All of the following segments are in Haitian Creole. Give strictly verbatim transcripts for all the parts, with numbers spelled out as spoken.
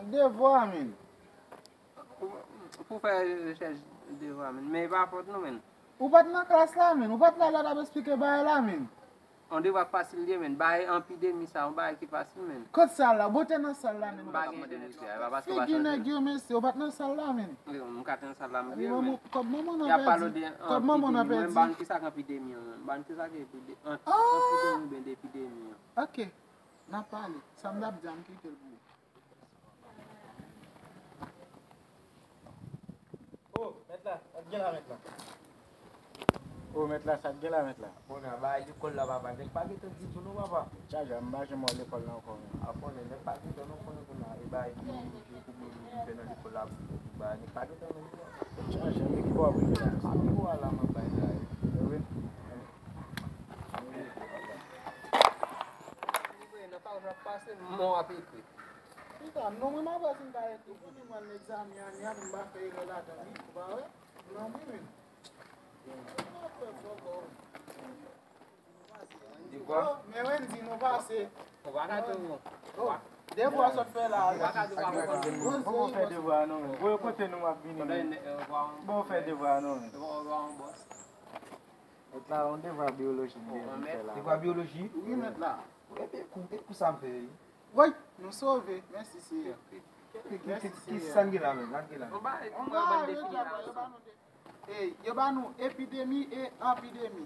Devwa, men. Pou fè rechèch devwa, men. Men e pa fòt nou, men. Ou pa t nan klas la, men. Ou pa t la lè w t ap esplike bagay la, men. Yon devwa k fasil li ye, men. Bagay anpidemi sa, yon bagay ki fasil, men. Kot sal la? Bote nan sal la, men. M pa gen enteresyon, e pa paske w pa chanje. Figi nèg yo, mesye, ou pa t nan sal la, men. Wi, m ka te nan sal la, m bliye, men. Kòb manman w pèdi. Kòb manman w pèdi. Mwen, ban m ki sa k anpidemi an, men. Ban m ki sa k epide-, an-, anpidemi oubyen depidemi an. Ok. N ap pale. Sa m t ap di a, m kite l pou ou. O, mèt la, sa k gen la, mèt la? O, mèt la, sa k gen la, mèt la? Kounye a, bagay lekòl la, papa, nèg pa gentan di tou non, papa. Chaje, m pa janm wè lekòl la ankò, men. A, konnen, nèg pa gentan non, konnen kounye a, e bagay ki, ki, ki, ki fè nan lekòl la, bagay, nèg pa gentan non. Chaje, men ki bò w ap rive la? A, pi wo a la, m ap bay la, e. Wi. Nan paj w ap pase, mò ap ekri. Pita, non, mwen m ap wè si m ka ekri pou li, mwen, egzamen an, y ap, m pa fè erè ladan li, ou pa wè? Non, mwen menm. Mwen ap fè fò kò. Di kwa? Oh, men Wendy, nou pase. Ou pa ka tou. Oh, devwa sot fè la. Ou pa ka tou, pa ka tou. Bon, fè devwa, non, men. Bon, kote nou ap vini, men. Bon, fè devwa, non, men. Ou pa yon bòs. Mèt la, yon devwa biyoloji m te fè la. Devwa biyoloji? Wi, mèt la. Epi kou, epi kou sa m fè, wi. Woy, nou sove. Mèsi, Seyè. Ki, ki, ki, ki sa n gen la menm? Sa n gen la menm? Yo ba nou epidemi e anpidemi.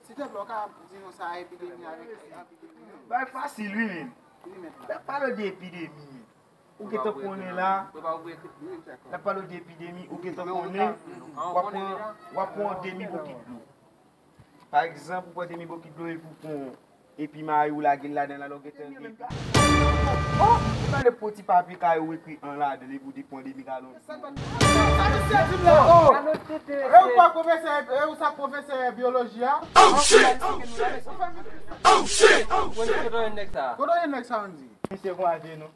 Silteplè, w ka di nou sa epidemi avèk anpidemi an? Bagay fasil, wi, menm. Wi, mèt la. Lè pale de epidemi, ou gentan konnen la, lè pale de epidemi, ou gentan konnen, w ap pran, w ap pran demi bokit dlo. Pa egzanp, ou pran demi bokit dlo epi ou pran, epi mayi ou lage l ladan l, alò gentan gen. Oh! Ou pale pou ti papye kay ou ekri an ladan l epi ou te pran demi galon dlo. Sa misye di m la, oh! E ou pa pwofesè, e ou sa pwofesè biyoloji a? Oh shit! Oh shit! Kote w ye nèg sa? Kote w ye nèg sa, Andy? Misye kwaze nou.